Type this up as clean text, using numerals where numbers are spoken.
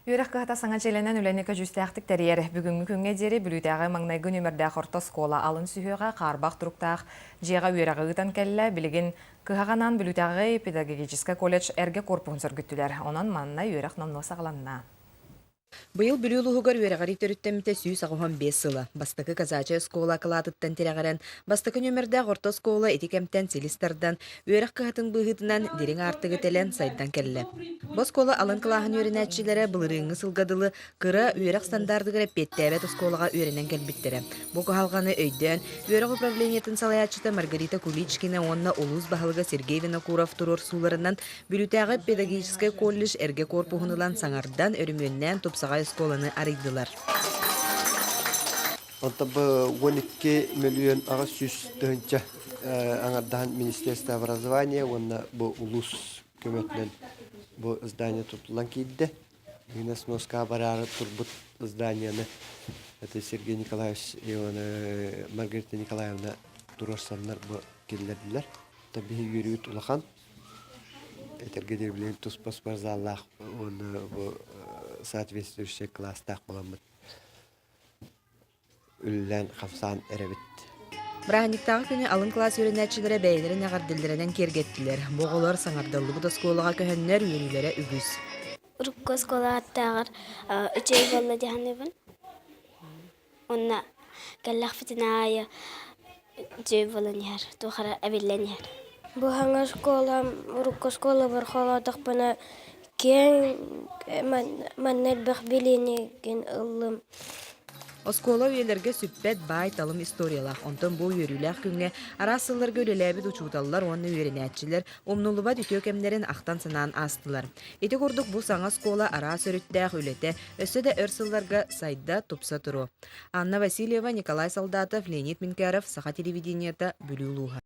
Үөрэх кыһата саҥа дьиэлэнэн үлэни көдьүүстээхтик тэрийэр. Бүгүҥҥү күҥҥэ диэри Бүлүүтээҕи маҥнайгы нүөмэрдээх орто оскуола алын сүһүөҕэ хаарбах туруктаах дьиэҕэ үөрэҕи ыытан кэллэ. Билигин кыһаҕанаан Бүлүүтээҕи педагогическай колледж эргэ корпуһун сөргүттүлэр. Онон манна үөрэх номнуо саҕаланна. Быйыл Бүлүү улууһугар үөрэҕирии төрүттэммитэ 185 сыла. Бастакы казачья оскуола акылаатыттан тирэҕирэн, бастакы нүөмэрдээх орто оскуола ити кэмтэн силис тардан, үөрэх кыһатын быһыытынан дириҥ аартыгы тэлэн сайдан кэллэ. Бу оскуола алын кылааһын үөрэнээччилэрэ былырыыҥҥы сылга дылы кыра үөрэх стандартыгар эппиэттээбэт оскуолаҕа үөрэнэн кэлбиттэрэ. Бу кыһалҕаны өйдөөн, үөрэх управлениетын салайааччыта Маргарита Куличкина уонна улуус баһылыга Сергей Винокуров туруорсууларынан Бүлүүтээҕи педагогическай колледж эргэ корпуһун ылан саҥардан, өрөмүөннээн тупсаҕай оскуоланы арыйдылар. Онтон бу 12 мөлүйүөн 800 тыһыынча аҥардаһан Министерство образования уонна бу улуус көмөтүнэн бу здание тутуллан киирдэ. Инна сноска бараары турбут зданияны это Сергей Николаевич и Маргарита Николаевна туруорсаннар бу киллэрдилэр. Биһи үөрүүт улахан. Этэргэ диэри билигин туспа спортзаллаах уонна бу соответствующий класстаах буоламмыт үлэлээн-хамсаан эрэбит. Бырааһынньыктааҕы күнү алын кылаас үөрэнээччилэрэ бэйэлэрин эҕэрдэлэринэн киэргэттилэр. Бу оҕолор саҥардыллыбыт оскуолаҕа көһөннөр үөрүүлэрэ үгүс. Урукку оскуола аттааҕар үчүгэй буолла дии саныыбын. Уонна кэллэхпитинэ аайы үчүгэй буолан иһэр, туох эрэ эбиллэн иһэр. Бу саҥа оскуолам урукку оскуолабар холоотохпуна киэҥ манна элбэх билиинигин ыллым. Оскуола үйэлэргэ сүппэт баай-талым историялаах. Онтон бу үөрүүлээх күҥҥэ араас сылларга үлэлээбит учууталлар уонна үөрэнээччилэр умнуллубат үтүө кэмнэрин ахтан-санаан аастылар. Ити курдук бу саҥа оскуола араас өрүттээх үлэтэ өссө да өр сылларга сайда, тупса туруо. Анна Васильева, Николай Солдатов, Леонид Минкяров, Саха телевидениета, Бүлүү улууһа.